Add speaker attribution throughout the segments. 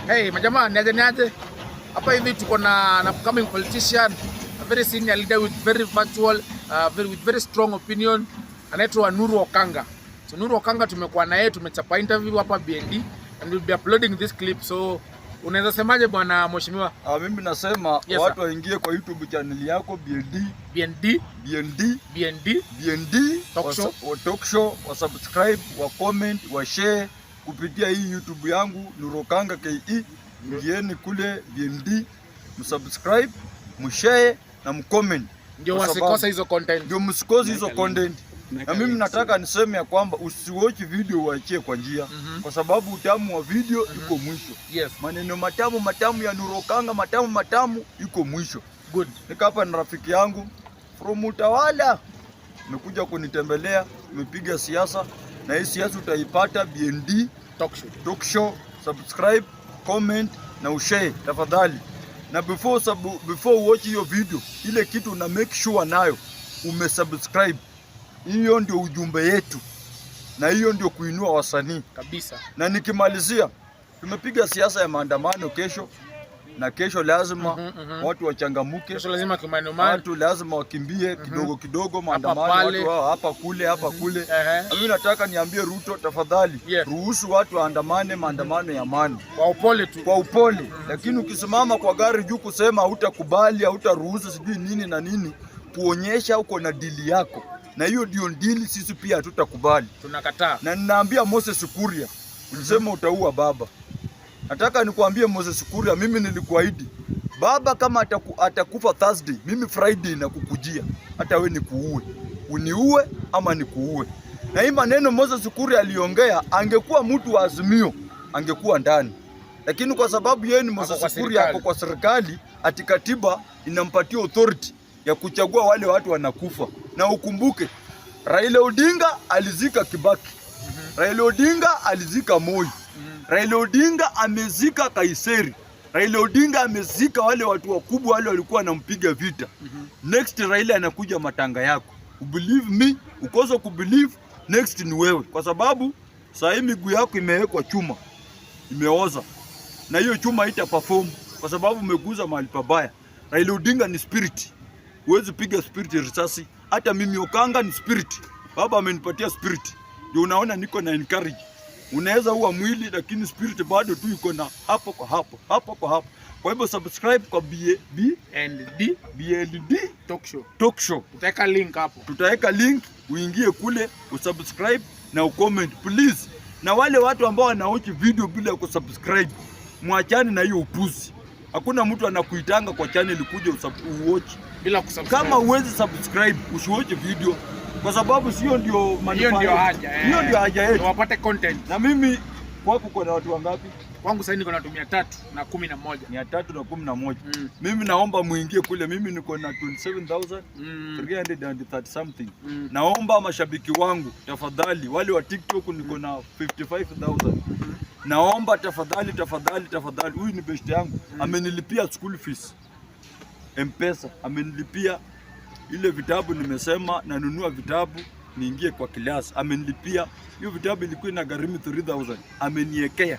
Speaker 1: Hey, majamaa, niaje niaje? Hapa hivi tuko na an upcoming politician, a very senior leader with very virtual, very, with very strong opinion. Anaitwa Nuru Okanga. So Nuru Okanga tumekuwa na yeye, tumechapa interview hapa BND and we'll be uploading this clip. So unaweza semaje, bwana mheshimiwa?
Speaker 2: Ah, mimi nasema
Speaker 1: Yes,
Speaker 2: watu
Speaker 1: sir.
Speaker 2: Waingie kwa YouTube channel yako BND.
Speaker 1: BND.
Speaker 2: BND.
Speaker 1: BND.
Speaker 2: BND.
Speaker 1: Talk show.
Speaker 2: Wa talk show, wa subscribe, wa comment, wa share kupitia hii YouTube yangu Nuru Okanga KE. Ingieni kule BND, msubscribe, mshare na mcomment.
Speaker 1: Ndio
Speaker 2: Kwa
Speaker 1: wasikose hizo content.
Speaker 2: Ndio msikose hizo content. Na mimi nataka niseme ya kwamba usiwatch video uachie kwa njia, kwa sababu utamu wa video iko mwisho. Maneno matamu matamu ya Nuru Okanga, matamu matamu, iko mwisho.
Speaker 1: Good.
Speaker 2: Niko hapa na rafiki yangu from Utawala, amekuja kunitembelea, tumepiga siasa na hii siasa utaipata BND
Speaker 1: Talk show.
Speaker 2: Talk Show. Subscribe, comment na ushare tafadhali. Na before watch hiyo video, ile kitu na make sure nayo umesubscribe. Hiyo ndio ujumbe yetu na hiyo ndio kuinua wasanii.
Speaker 1: Kabisa.
Speaker 2: Na nikimalizia, tumepiga siasa ya maandamano kesho, na kesho lazima watu wachangamuke.
Speaker 1: Kesho lazima kimanomano.
Speaker 2: Watu lazima wakimbie kidogo kidogo maandamano,
Speaker 1: pale.
Speaker 2: Watu wao hapa kule, hapa kule. Na mimi nataka niambie Ruto, tafadhali, ruhusu watu waandamane, maandamano ya amani.
Speaker 1: Kwa upole tu.
Speaker 2: Kwa upole, lakini ukisimama kwa gari juu kusema hautakubali, hautaruhusu sijui nini na nini, kuonyesha uko na dili yako, na hiyo ndio dili sisi pia hatutakubali.
Speaker 1: Tunakataa.
Speaker 2: Na ninaambia Moses Kuria, ulisema utaua baba. Nataka nikuambie Moses Kuria, mimi nilikuahidi baba kama atakufa Thursday, mimi Friday nakukujia, hata we nikuue, uniue ama nikuue. Na hii maneno Moses Kuria aliongea, angekuwa mtu wa Azimio angekuwa ndani, lakini kwa sababu yeye ni
Speaker 1: Ako kwa
Speaker 2: Moses Kuria,
Speaker 1: serikali.
Speaker 2: Ako kwa serikali, ati katiba inampatia authority ya kuchagua wale watu wanakufa. Na ukumbuke Raila Odinga alizika Kibaki, Raila Odinga alizika Moi, Raila Odinga amezika Nkaissery, Raila Odinga amezika wale watu wakubwa wale walikuwa wanampiga vita. Next Raila anakuja matanga yako. Ubelieve me, ukose kubelieve, next ni wewe, kwa sababu saa hii miguu yako imewekwa chuma, imeoza, na hiyo chuma haita perform kwa sababu umeguza mahali pabaya. Raila Odinga ni spirit, huwezi piga spirit risasi. Hata mimi Okanga ni spirit, baba amenipatia spirit, ndio unaona niko na encourage. Unaweza uwa mwili lakini spirit bado tu iko na hapo kwa hapo, hapo kwa hapo. Kwa hivyo subscribe kwa B
Speaker 1: And D
Speaker 2: BLD
Speaker 1: Talk Show.
Speaker 2: Talk Show.
Speaker 1: Tutaweka link hapo.
Speaker 2: Tutaweka link uingie kule usubscribe na ucomment, please. Na wale watu ambao wanawatch video bila kusubscribe, mwachane na hiyo upuzi. Hakuna mtu anakuitanga kwa channel kuja uwatch.
Speaker 1: Bila kusubscribe.
Speaker 2: Kama huwezi subscribe, usiwatch video kwa sababu sio ndio
Speaker 1: Hiyo
Speaker 2: manufaa
Speaker 1: ndio
Speaker 2: yetu.
Speaker 1: haja. Eh.
Speaker 2: Hiyo ndio haja yetu.
Speaker 1: Ndio wapate content.
Speaker 2: Na mimi kwako kuna watu wangapi?
Speaker 1: Kwangu sasa niko na watu 311.
Speaker 2: 311.
Speaker 1: Mm.
Speaker 2: Mimi naomba muingie kule, mimi niko na 27,330 something. Naomba mashabiki wangu tafadhali, wale wa TikTok niko na 55,000. Naomba tafadhali, tafadhali, tafadhali, huyu ni best yangu, amenilipia school fees M-Pesa, amenilipia ile vitabu nimesema nanunua vitabu niingie kwa class, amenilipia hiyo vitabu, ilikuwa ina gharimu 3000, ameniekea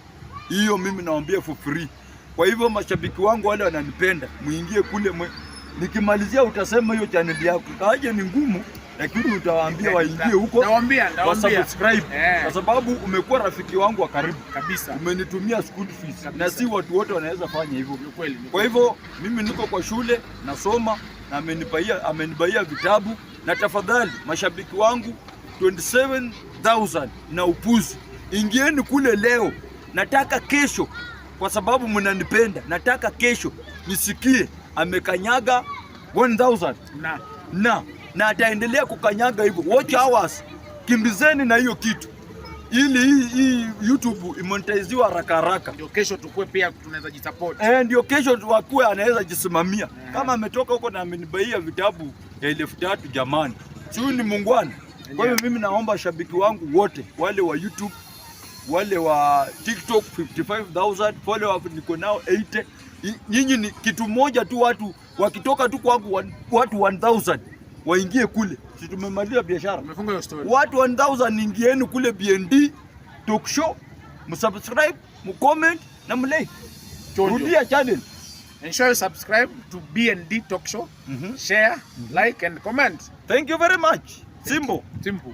Speaker 2: hiyo, mimi nawaambia for free. Kwa hivyo mashabiki wangu wale wananipenda, muingie kule nikimalizia utasema hiyo channel yako kaje ni ngumu, lakini utawaambia waingie huko
Speaker 1: Nawaambia, nawaambia.
Speaker 2: wa subscribe kwa sababu umekuwa rafiki wangu wa karibu,
Speaker 1: Kabisa.
Speaker 2: umenitumia school fees
Speaker 1: Kabisa.
Speaker 2: Na si watu wote wanaweza fanya hivyo.
Speaker 1: Ni kweli. Ni
Speaker 2: Kwa hivyo mimi niko kwa shule nasoma na amenibaia vitabu, na tafadhali mashabiki wangu 27,000 na upuzi, ingieni kule leo. Nataka kesho, kwa sababu mnanipenda, nataka kesho nisikie amekanyaga 1000
Speaker 1: Na
Speaker 2: na ataendelea kukanyaga hivyo. Watch hours, kimbizeni na hiyo kitu ili hii YouTube imonetiziwe haraka haraka.
Speaker 1: Ndio kesho tukue pia tunaweza jisupport.
Speaker 2: Eh, ndio kesho wakuwe anaweza jisimamia. Kama ametoka huko na amenibaia vitabu ya 3000, jamani, si huyu ni muungwana? Kwa hiyo mimi naomba shabiki wangu wote wale wa YouTube, wale wa TikTok 55,000 followers niko nao 80. Nyinyi ni kitu moja tu, watu wakitoka tu kwangu watu 1000 waingie kule, si tumemaliza biashara?
Speaker 1: Umefunga hiyo story.
Speaker 2: Watu 1000 ingieni kule BND Talk Show, msubscribe, mcomment na mlike.
Speaker 1: Chonjo.
Speaker 2: Rudia channel.
Speaker 1: Ensure you subscribe to B&D Talk Show. Share, like and comment.
Speaker 2: Thank you very much. Simple.
Speaker 1: Simple.